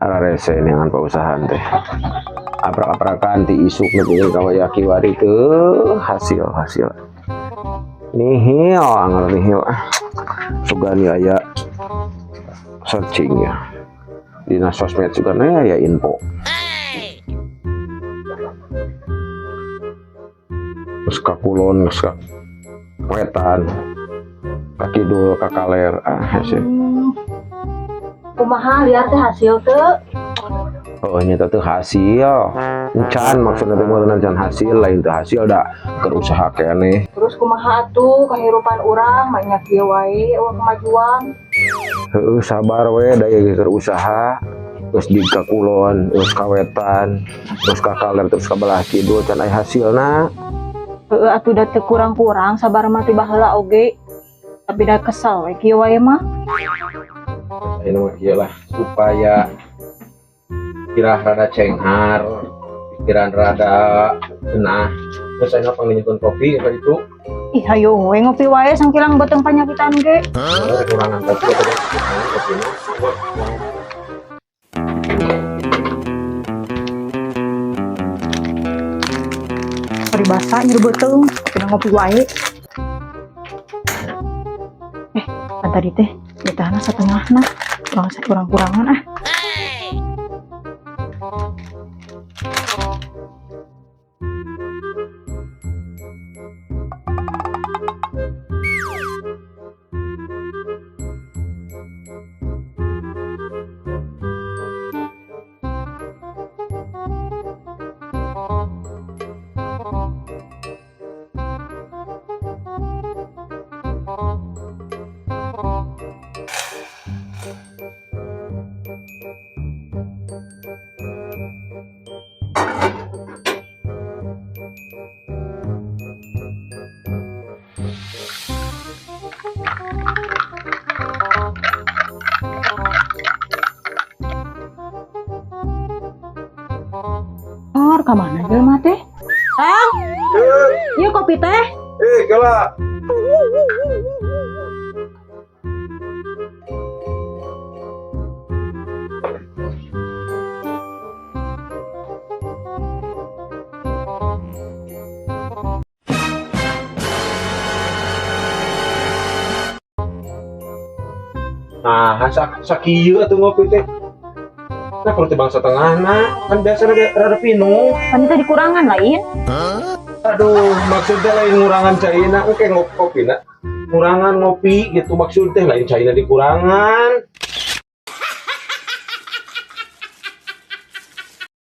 Ararese neangan pausahaan teh. Aprak-aprakan ti isuk nepi ka wayah kiwari teu hasil hasil. Nihil anger nihil ah. Sugan ieu aya searching ya. Dina sosmed sugan aya info. Terus ka kulon, terus ka wetan, ka kidul, ka kaler, ah hasil. Kumaha liar teh hasil teu? Oh, nyata teu hasil. Encan maksudna teh meureun can hasil, lain teu hasil da keur usaha keneh. Terus kumaha atuh kahirupan urang mah nya kieu wae eueuh kemajuan. Heueuh, sabar we da ieu keur usaha. Terus di ka kulon, terus ka wetan, terus ka kaler, terus ka belah kidul can aya hasilna. Heueuh atuh da teu kurang-kurang sabar mah ti baheula oge. Tapi da kesel we kieu wae mah. Ini mah kieu lah supaya kirah rada cenghar, pikiran rada genah. Terus saya pangdinyieun kopi kayak itu. Ih hayo we ngopi wae sangkilang beuteung panyakitan ge. Kurangan kopi atau kurangan kopi. Paribasa nyeri beuteung, tapi ngopi wae. Kan tadi teh ditahna satengahna, kurang kurang-kurangan ah. Or, ka mana jelema teh? Kang, ieu kopi teh. Eh, kela. Nah, sakieu atuh ngopi teh. Nah, kalau tibang setengahna, kan biasa rada, rada pinuh. Kan tadi kurangan lain. Aduh, maksudnya lain ngurangan caina, oke ngopi kopina. Ngurangan ngopi gitu maksud teh lain caina dikurangan.